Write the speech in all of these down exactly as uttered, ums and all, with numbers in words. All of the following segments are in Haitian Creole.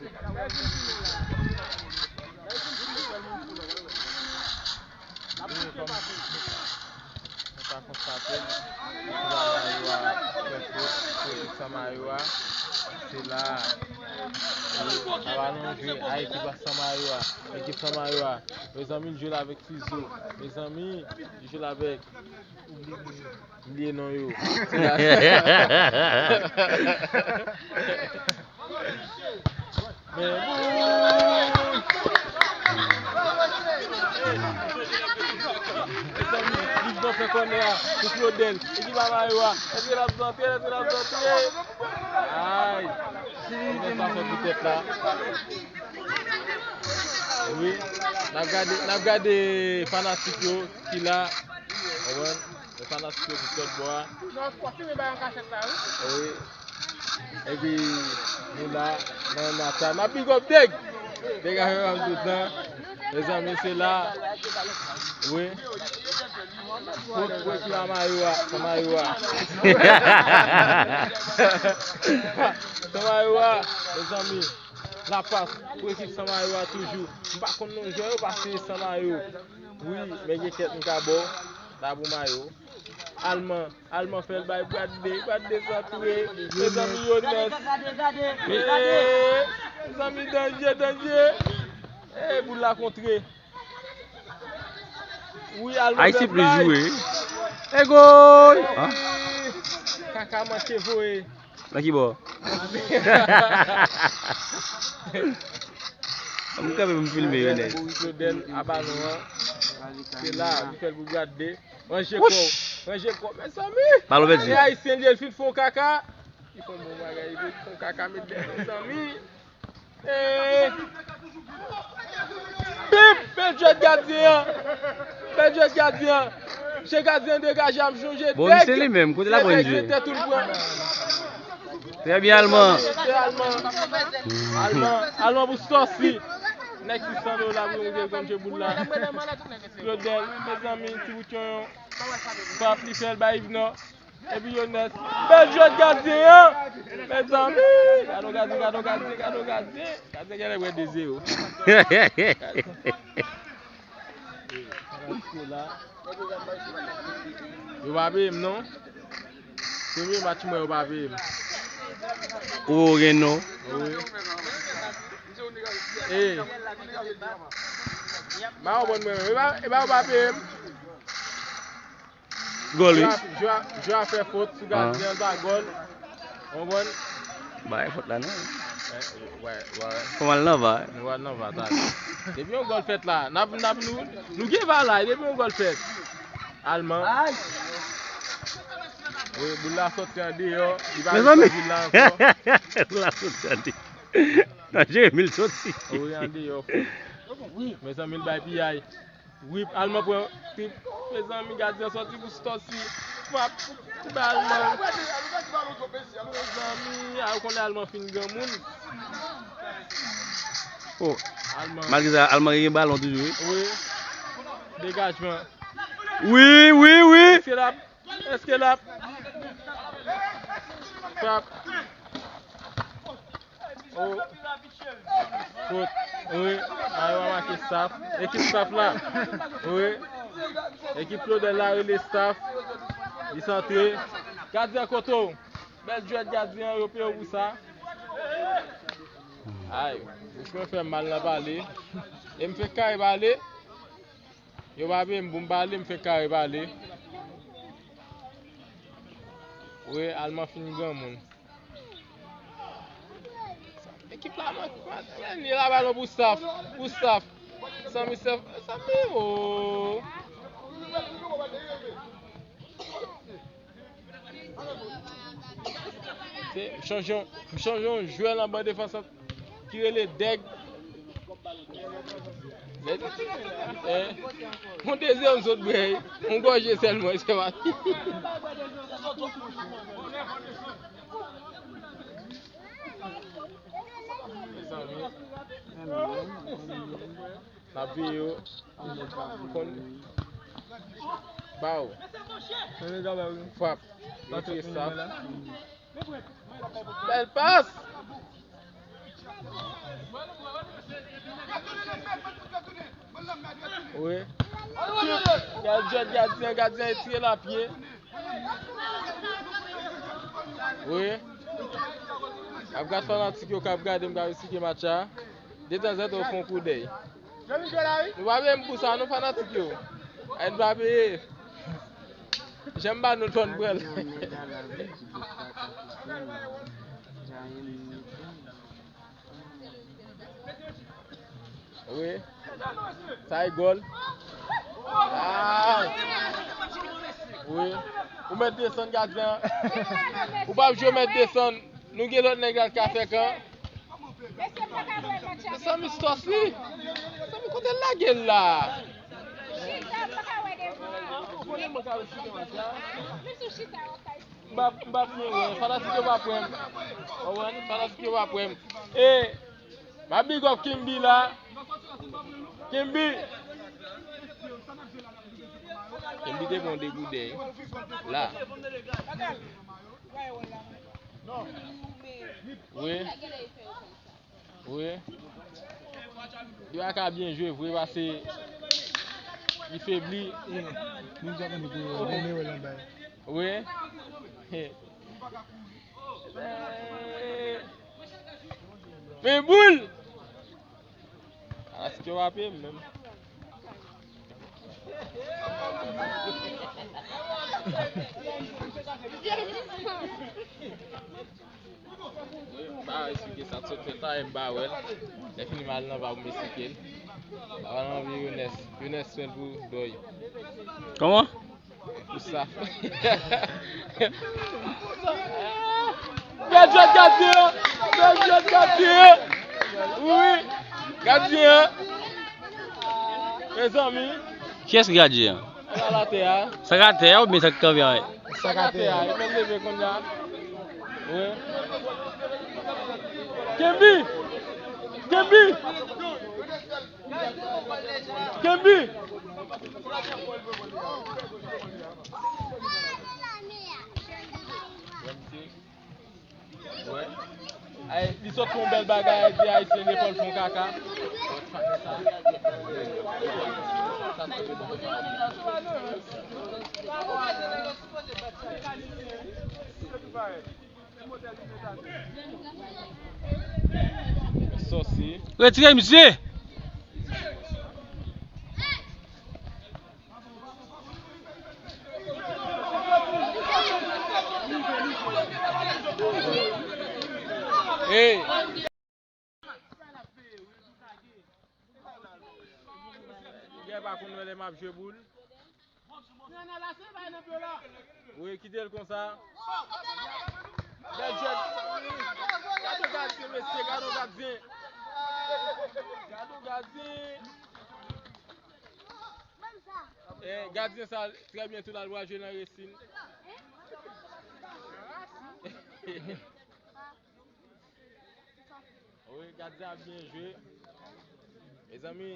Nou ka konstate, ekip San Mayo a, se la, sa va lonje a ekip San Mayo a, ekip San Mayo a, mezanmi, l jwe la avèk Tizo, mezanmi, l jwe la avèk, m bliye non yo. Men boul! Mezanmi, Yves Bon fè kònè a pou Claudel. Ekip a Mayo a. Èske l ap antre? Èske l ap antre? Ay! Kònè sa fè pou tèt la. Wi. N ap gade, n ap gade fanatik yo ki la. Konprann? Men fanatik yo sou lòt bò a. Wi. Epi, nou la, nan match la. N ap big up Deg! Deg a fè m tout tan. Mezanmi, se la. Wi. Pou, pou ekip a Mayo a, San Mayo a. San Mayo a, mezanmi. Lapas pou ekip San Mayo a toujou. M pa konn non jwè yo pase San Mayo. Wi, men gen kèk m ka ba w. La pou Mayo. Alman, Alman fè l bay Bradley. Bradley santre. Mezanmi, Yones. Eee, mezanmi, danje, danje. Ee, boul la kontre. Wi, Alman fè l bay. Ayiti plis jwe. E gòl! Eee, Kaka manke voye. Nan ki bò? Ann kanpe pou m filme yo nèt. Boris Claudel a balon an. Se la, li fè l pou Bradley. Ranje kò w. Ranje kò w, mezanmi. Balon pèdi. E Ayisyen li ye, l fin fè yon kaka. Li fè yon bon bagay, li fè yon kaka, met dèyè, mezanmi. Ee. Bip! Bèl jwèt gadyen an! Bèl jwèt gadyen an! Se gadyen an degaje a, m sonje Dèg. Bon, se li menm. Kote l ap jwenn jwe? Se Dèg mete tou l pran. Trè byen, Alman. Se Alman. Alman, Alman pou Sòsi. Nèg sis san dola pou yon gèl kòm jwe boul la. Claudel, mezanmi, ti bout yon, yon. Frap li fè l bay Yvenor. Epi Yones. Bèl jwèt gadyen an! Mezanmi! Gade yon gadyen, gade yon gadyen, gade yon gadyen. Gadyen genlè wè de zewo. Yo pa peye m non. Premye match mwen yo pa peye m. Ou gen non? Wi. E. Ma yon bon mwen. E pa, e pa yo pa peye m. Gòl, wi. Jwa, jwa, jwa fè fot sou gadyen an, l pa gòl. Konprann? Ba, e fot la, non. Fò m al nan va. Nou al nan va, talè. Depi yon gòl fèt la, n ap, n ap, nou, nou gen va la, depi yon gòl fèt. Alman. Wi, boul la soti andeyò, li pa ret sou boul la ankò. Boul la soti andeyò. Nan Jeremi l soti. Wi, andeyò. Mezanmi, l bay piyay. Wi, Alman pran trip. Mezanmi, gadyen sòti pou Sòsi. Frap pou, pou bay Alman. Mezanmi, a, ou konnen Alman fin granmoun. Oh. Alman. Malgre sa, Alman gen balon toujou, wi. Wi. Degajman. Wi, wi, wi. Èske l ap, èske l ap? Frap. Oh. Fot. Wi. Mayo a make staff. Ekip staff la. Wi. Ekip Claudel la rele staff. Li santre. Gadyen kote w? Bèl jwèt gadyen an, yo peye w pou sa. Ay, bouch mwen fè m mal nan pale. E m fenk kare pale. Yo pa peye m pou m pale, m fenk kare pale. Wi, Alman fin granmoun. Ekip la, man, man, li la balon pou staff, pou staff. Sanmi, staff, Sanmi, oh. Se, m chanje yon, m chanje yon jwè nan ban defans ki rele Dèg. Dèg. Eh, yon dezyèm sot bwè, yon gòje sèlman, se pa. Mezanmi. N ap veye yo. Konn. Ba w. Frap. Retire staff. Bèl pas. Wi. Gad jwèt gadyen, gadyen retire lapye. Wi. Ap gad fanatik yo k ap gade m k ap esplike match la. Detanzantan yo fè yon koudèy. Nou pa peye m pou sa, non, fanatik yo. Ay, nou pa peye. Jan m ba nou ton pral. Wi. Sa e gòl. Ah! Wi. Ou mèt desann, gadyen an. Ou p ap jwe, mèt desann. Nou gen lòt nèg la k ka fè kan. Mezanmi, Sòsi. Mezanmi, kote l lage l la? M pa, m pa pran, fanatik yo pa pran m. Ou konprann? Fanatik yo pa pran m. E, m ap big up Kimby la. Kimby. Kimby te pran de goudè la. Wi. Wi. Li pa ka byen jwe vre paske li febli. Wi. Wi. Men boul! Aske w ape menm. M pa esplike sa t sot fèt la, e m pa wè l. Lè fini m al nan va pou m esplike l. Sa va nan vi Younes. Younes fè l pou Doy. Kòman? Pou sa. Bèl jwèt gadyen an! Bèl jwèt gadyen an! Wi! Gadyen an! Mezanmi! Kiyès ki gadyen an? Sa k atè a? Sa k atè a oubyen sa k kanpe a? Sa k atè a, li menm leve konnya. Wi. Kenbi! Kenbi! Kenbi! Wè. Ay, li sot fè yon bèl bagay, di Ayisyen defwa l fè yon kaka. Sòsi. Retire misye! Hey! Nèg pa konn wè lè m ap jwe boul. Wi, kite l konsa. Bèl jwèt. Gade gadyen, mesye, gade gadyen. Gade gadyen. Eh, gadyen sa, trè byento la, l pral jwe nan Racing. Wi, gadyen ap byen jwe. Mezanmi,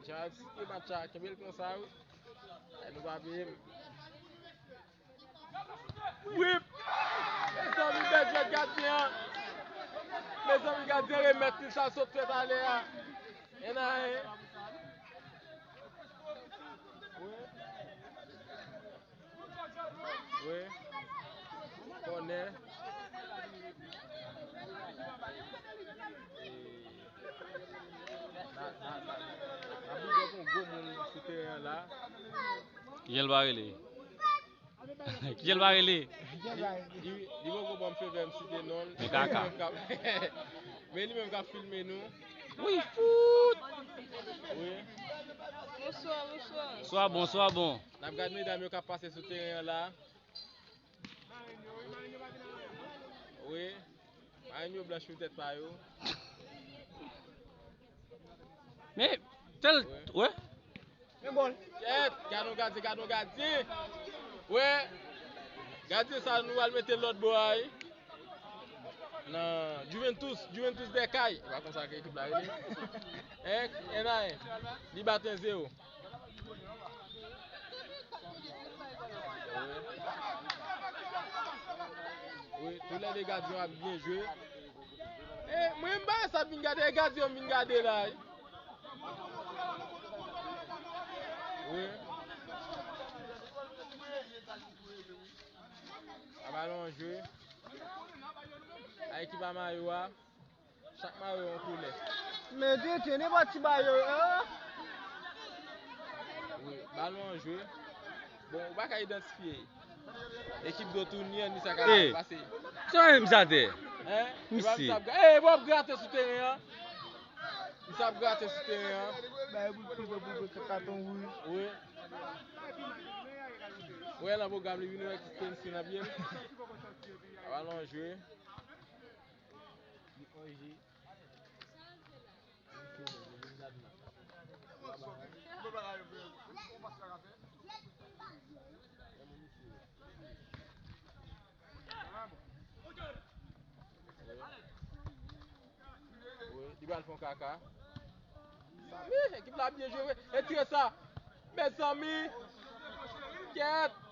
jan ap site match la, kenbe l konsa, wi. Ay, nou pa peye m. Wi! Mezanmi, bèl jwèt gadyen an. Mezanmi, gadyen remèt li sa sot fè talè a. Anyen, anyen. Wi. Wi. Kònè. E, na, na, na, na big up yon gwo moun sou teren an la. Kijan l pa rele? Kijan l pa rele? Li, li, li poko ban m favè m site non l. Men kaka. Men li menm k ap filme nou. Wi, fout! Wi. Bonswa, bonswa. Bonswa, bonswa, bon. N ap gade medam yo k ap pase sou teren an la. Wi. Marenn yo blanch pou tèt pa yo. Men, tèl, wè. Men gòl. Kèt, gade yon gadyen, gade yon gadyen. Wè. Gadyen sa, nou al mete l lòt bò a, wi. Nan Juventus, Juventus des Cayes. E pa konsa ke ekip la rele. Hein, Enay, li bat en zéro. Wi, tou lè de gadyen ap byen jwe. E, mwen m pa sa vin gade, e gadyen m vin gade la. Wi. A balon jwe. A ekip a mayo a. Chak mayo yon koulè. Men tenten, nenpòt ti mayo, an. Wi, balon an jwe. Bon, ou pa ka idantifye. Ekip do touni an, ni sa ka pase. Sa menm sa te. Hein? Misye. Misye ap gra-, eh, bon, ap grate sou teren an. Misye ap grate sou teren an. Bay bout kote pou jwe katon wouj. Wi. Ou wè nan pwogram li vin wè ki Kensi nan pye l. A balon jwe. Li onje. Wi, li pral fè yon kaka. Sami, ekip la byen jwe, wi. Retire sa. Mezanmi. Kèt.